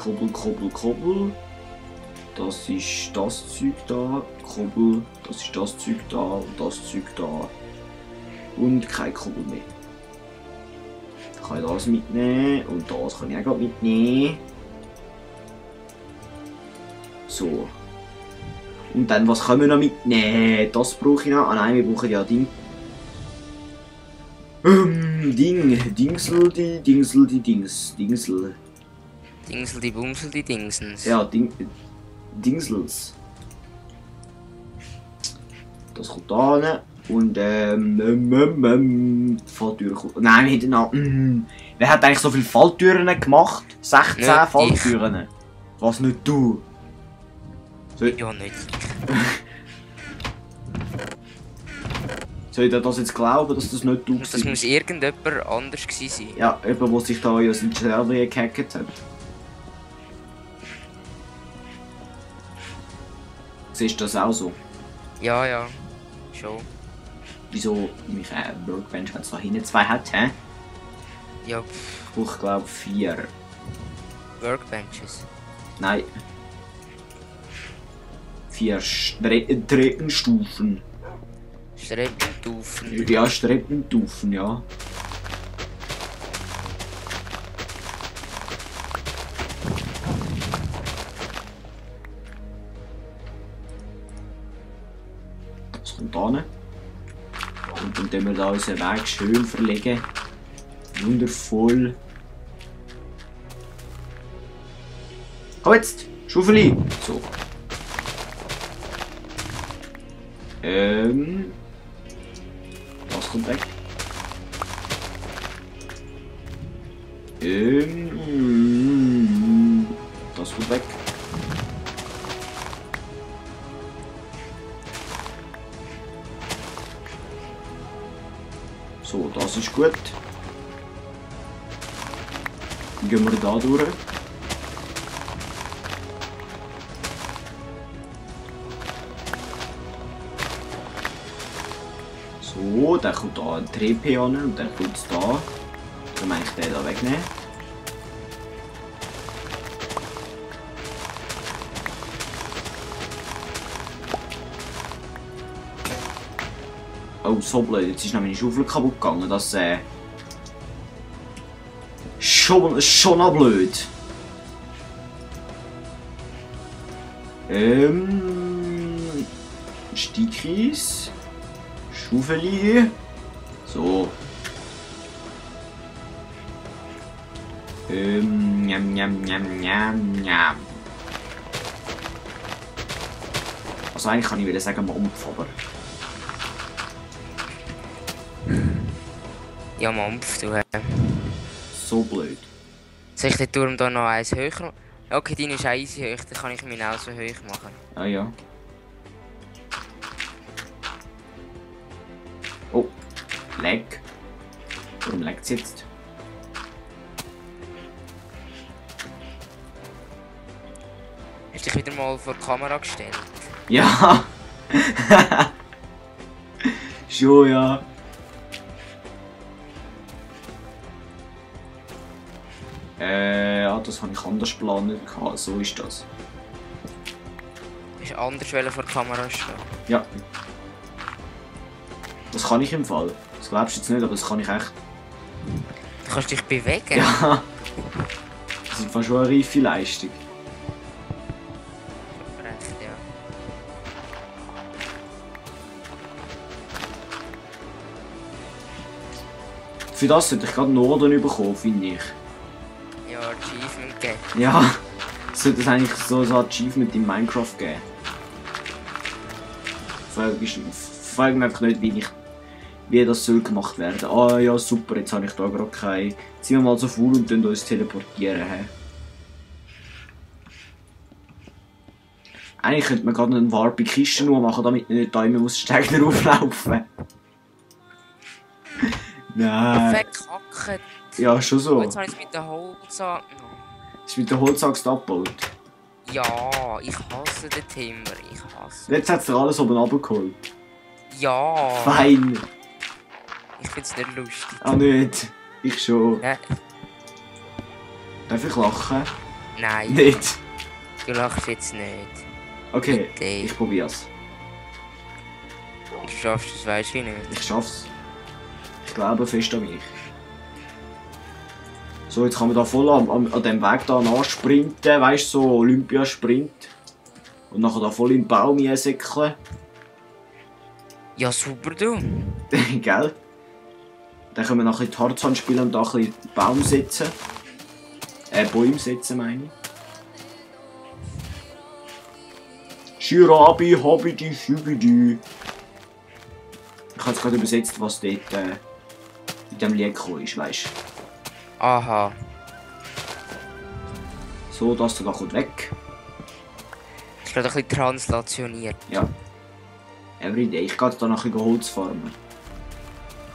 Kobbel. Das ist das Zeug da. Kobbel. Das ist das Zeug da. Und das Zeug da. Und kein Kobbel mehr. Ich kann das mitnehmen. Und das kann ich auch mitnehmen. So. Und dann, was können wir noch mitnehmen? Das brauche ich noch. Ah nein, wir brauchen ja Ding. Dingsel. Dingsel, die Bumsel, die Dingsens. Ja, Dingsels. Das kommt da hin. Und Falltüren kommt. Nein, wir hätten noch. Wer hat eigentlich so viele Falltüren gemacht? 16 nicht Falltüren. Was nicht du? So. Ja, nicht. Soll ich dir das jetzt glauben, dass das nicht du bist? Das muss irgendjemand anders gewesen sein. Ja, jemand, der sich da ja sein Server gehackt hat. Siehst du das auch so? Ja, ja. Schon. Wieso mich Workbench, wenn es da hinten 2 hat, hä? Ja, Ich brauche glaube 4. Workbenches. Nein. 4 Treppenstufen. Streppenstufen. Ja, Treppenstufen, ja. Das kommt da hin. Und dann tun wir da unseren Weg schön verlegen. Wundervoll. Komm jetzt! Schaufeli! So. Das kommt weg. Das kommt weg. So, das ist gut. Gehen wir da durch. So, dann kommt da ein TP an und dann kommt es da. Dann kann ich den da wegnehmen. Oh, so blöd, jetzt ist nämlich meine Schaufel kaputt gegangen. Das schon noch blöd. Stickis. Schaufeli. So. Also eigentlich kann ich wieder sagen Mampf, aber... Ja, Mampf, du hast. So blöd. Soll ich den Turm da noch eins höher? Okay, deine ist auch easy hoch, dann kann ich meinen auch so hoch machen. Ah ja. Oh, Lag. Warum laggt es jetzt? Hast du dich wieder mal vor die Kamera gestellt? Ja! Schon, ja. Ja, das habe ich anders geplant. So ist das. Hast du anders vor die Kamera stehen? Ja. Das kann ich im Fall. Das glaubst du jetzt nicht, aber das kann ich echt. Du kannst dich bewegen? Ja. Das ist fast schon eine reife Leistung. Recht, ja. Für das sollte ich gerade Norden bekommen, finde ich. Ja, Achievement geben. Ja. Sollte es eigentlich so ein Achievement in Minecraft geben. Frag mich einfach nicht, wie das soll gemacht werden. Ah ja, super, jetzt habe ich da gerade keinen. Sind wir mal so faul und dann uns teleportieren. He? Eigentlich könnte man gerade eine warpe Kiste nur machen, damit man nicht da immer Steine auflaufen. Nein. Verkackt. Ja, schon so. Jetzt habe ich es mit der Holzaxt. Ist mit der Holzaxt abgebaut. Ja, ich hasse den Timber. Ich hasse. Jetzt hat es alles oben runtergeholt. Ja. Fein. Ich find's nicht lustig. Ah nicht. Ich schon. Nein. Darf ich lachen? Nein, Nicht? du lachst jetzt nicht. Okay, Bitte. ich probier's. Du schaffst es, weißt du nicht. Ich schaff's. Ich glaube fest an mich. So, jetzt kann man da voll an dem Weg da nachsprinten, weißt du, so Olympiasprint. Und nachher da voll in den Baum säckeln. Ja, super, du. Gell? Dann können wir nachher in die Tarzan spielen und da ein bisschen Baum setzen. Bäume setzen, meine ich. Shirabi, Habidi, Shubidi. Ich habe jetzt gerade übersetzt, was dort in dem Lied gekommen ist, weißt du. Aha. So, das da kommt weg. Ist gerade ein bisschen translationiert. Ja. Everyday. Ich gehe da nachher Holz farmen.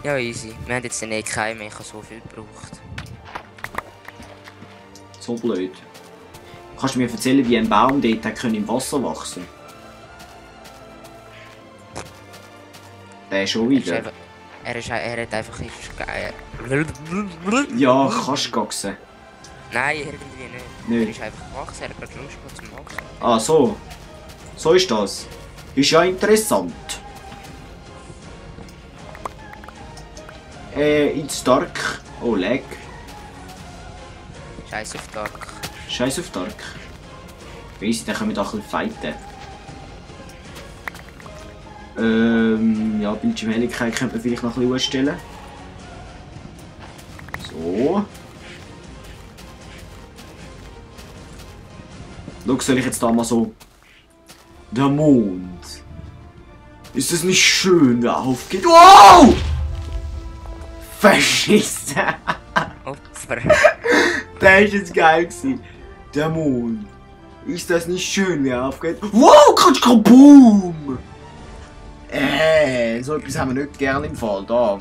Ja, easy. Wir haben jetzt den keinen mehr, ich habe so viel gebraucht. So blöd. Kannst du mir erzählen, wie ein Baum dort im Wasser wachsen kann? Der ist schon wieder. Er hat einfach geil. Ja, kannst du gaxen. Nein, irgendwie nicht. Nicht. Er ist einfach gewachsen, er hat gerade Lust gehabt zum Wachsen. Ah, so. So ist das. Ist ja interessant. Ins Dark. Oh, lag. Scheiß auf Dark. Scheiß auf Dark. Weiss, dann können wir da ein bisschen fighten. Ja, Bildschirmhelligkeit könnte man vielleicht noch ein bisschen ausstellen. So. Schau, soll ich jetzt da mal so... Der Mond. Ist es nicht schön, wer aufgeht? Wow! Verschissen! Opfer. Der ist jetzt geil gewesen. Der Mond. Ist das nicht schön, wer aufgeht? Wow, Boom! So etwas haben wir nicht gerne im Fall. Da.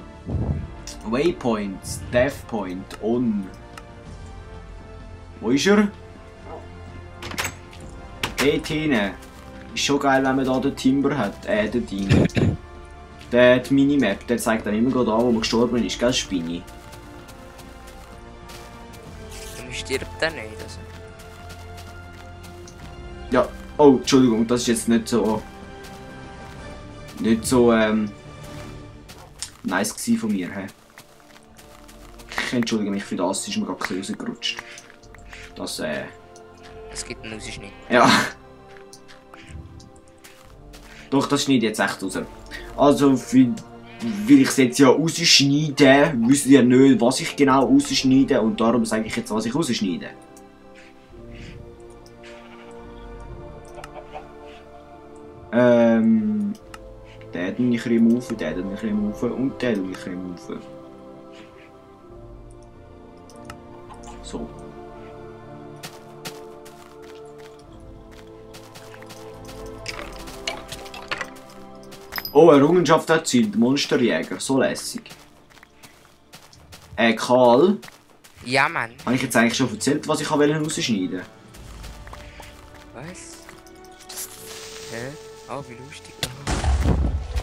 Waypoints, Death Point, on. Wo ist er? Dort hinten. Ist schon geil, wenn man da den Timber hat. Den Dino. Die Minimap, der zeigt dann immer gerade an, wo man gestorben ist, gell, Spinni? Und stirbt er nicht, also. Ja. Oh, Entschuldigung, das ist jetzt nicht so... nice gewesen von mir, hä? Ich entschuldige mich für das, ist mir gerade ein bisschen rausgerutscht. Das, Es gibt einen Ausschnitt. ja. Doch, das schneide ich jetzt echt raus. Also, weil ich es jetzt ja rausschneide, wisst ihr ja nicht, was ich genau rausschneide und darum sage ich jetzt, was ich rausschneide. Den tue ich removen, den tue ich removen und den tue ich removen. So. Oh, eine Errungenschaft erzielt, Monsterjäger, so lässig. Karl, Ja, Mann. habe ich jetzt eigentlich schon erzählt, was ich rausschneiden wollte? Was? Hä? Oh, wie lustig.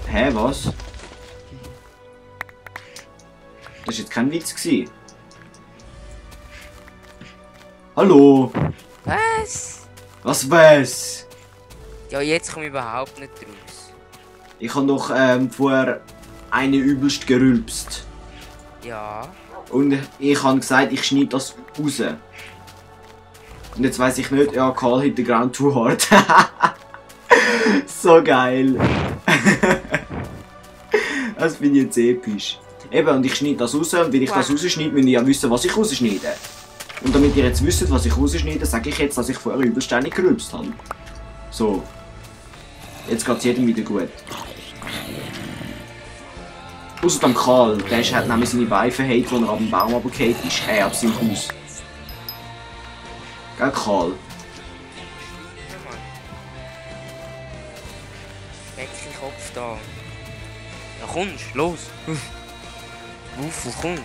Hä, was? Das war jetzt kein Witz gewesen. Hallo? Was? Was? Ja, jetzt komme ich überhaupt nicht raus. Ich habe doch vorher eine übelst gerülpst. Ja. Und ich habe gesagt, ich schneide das raus. Und jetzt weiss ich nicht, ja, Karl hit the ground too hard. So geil. Das finde ich jetzt episch. Eben, und ich schneide das raus, und wenn ich das rausschneide, müsst ihr ja wissen, was ich rausschneide. Und damit ihr jetzt wisst, was ich rausschneide, sage ich jetzt, dass ich vorher übelst eine gerülpst habe. So. Jetzt geht es jedem wieder gut. Außer dem Karl, der hat nämlich seine Beine verheilt, als er ab dem Baum runtergefallen ist. Ab seinem Haus. Gell, Karl? Ja, Mann. Weg den Kopf da. Ja, kommst, los. Wuff, wo kommst?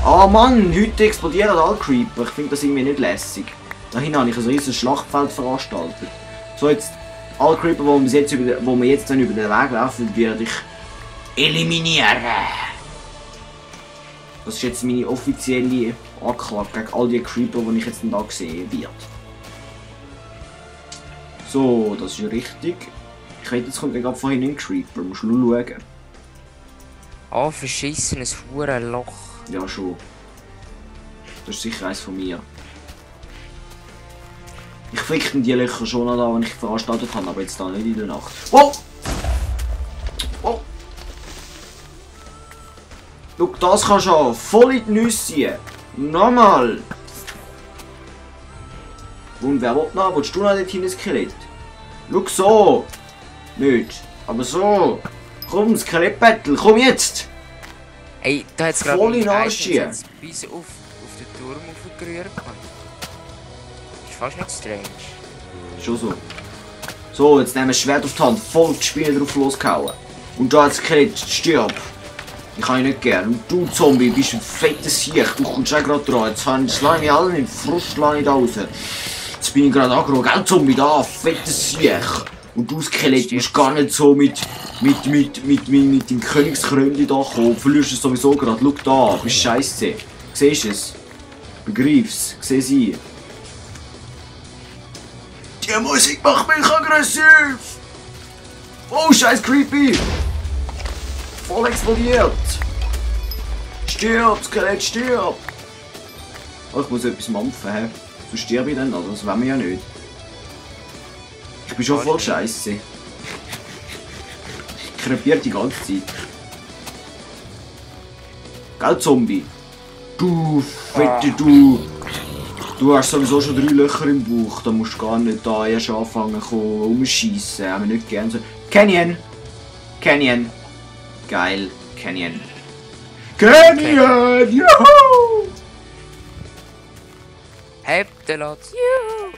Ah Mann, heute explodieren alle Creeper. Ich finde das irgendwie nicht lässig. Da hinten habe ich ein riesiges Schlachtfeld veranstaltet. So, jetzt alle Creeper, die wir jetzt dann über den Weg laufen, werde ich eliminieren. Das ist jetzt meine offizielle angeklagt gegen all die Creeper, die ich jetzt da sehen werde. So, das ist ja richtig. Ich hätte jetzt kommt gerade vorhin ein Creeper, musst du nur schauen. Ah, verschissenes Hurenloch. Ja, schon. Das ist sicher eins von mir. Ich flickte die Löcher schon noch da, wenn ich veranstaltet habe, aber jetzt da nicht in der Nacht. Oh! Oh! Schau, das kannst du auch voll in die Nüsse ziehen. Nochmal! Und wer will noch? Willst du noch dort hin, Skelett? Schau so! Nicht, aber so! Komm, Skelettbattle, komm jetzt! Ey, da hat's Voll in den gerade Arsch hier. bis auf den Turm aufgerührt. Ist fast nicht strange. Schon so. So, jetzt nehmen wir das Schwert auf die Hand, voll die Spinne drauf losgehauen. Und da hat das Skelett, stirb! Ich kann ihn nicht gern. Und du Zombie, bist ein fettes Siech, du kommst auch gerade dran. Jetzt lasse ich mich alle in den Frust da raus. Jetzt bin ich gerade angerufen, gell Zombie, da, fettes Siech. Und du Skelett musst gar nicht so mit dem Königskrönchen da kommen. Du verlierst es sowieso gerade. Schau da, bist scheiße. Siehst du es? Begreif's, seh sie. Die Musik macht mich aggressiv! Oh, scheiß creepy! Voll explodiert! Stirb, Skelett, stirb! Oh, ich muss etwas mampfen, hä? So sterbe ich dann, also das wollen wir ja nicht. Ich bin schon voll scheiße. Ich krepiere die ganze Zeit. Gell, Zombie? Du, fette du! Du hast sowieso schon 3 Löcher im Bauch, da musst du gar nicht da erst anfangen rumschießen. Haben wir nicht gern so. Canyon! Canyon! Geil, Canyon! Canyon! Juhu! Hebt den Latz! Juhu!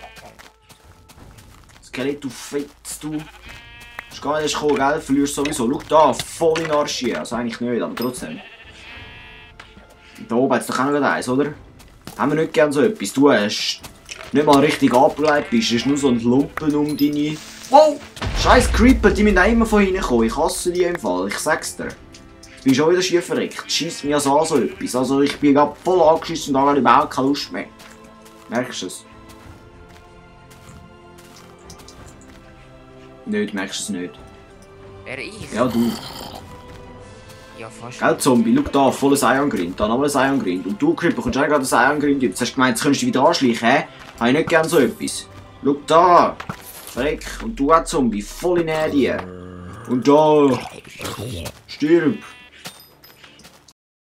Skelett, du Fetz, du! Hast gar nicht erst gekommen, gell? Verlierst sowieso. Schau da, voll in den Arsch hier. Also eigentlich nicht, aber trotzdem. Da oben hat es doch auch noch eins, oder? Haben wir nicht gern so etwas. Du hast nicht mal richtig abgeleitet bist. Es ist nur so ein Lumpen um deine... Wow! Scheiß Creeper, die müssen auch immer von hinten kommen. Ich hasse die im Fall, ich sag's dir. Ich bin schon wieder schief verreckt. Schießt mir also an so etwas. Also ich bin gerade voll angeschissen und habe überhaupt keine Lust mehr. Merkst du es? Nicht, merkst du es nicht? Wer ich? Ja, du. Ja, fast. Gell, Zombie, schau da, volles Iron-Grind, da nochmal ein Iron-Grind. Und du, Creeper, kommst auch gerade das Iron-Grind. Jetzt hast du gemeint, jetzt könntest du dich wieder anschleichen, hä? Habe ich nicht gern so etwas. Schau da! Freck! Und du auch, Zombie, voll in die. Und da! Stirb!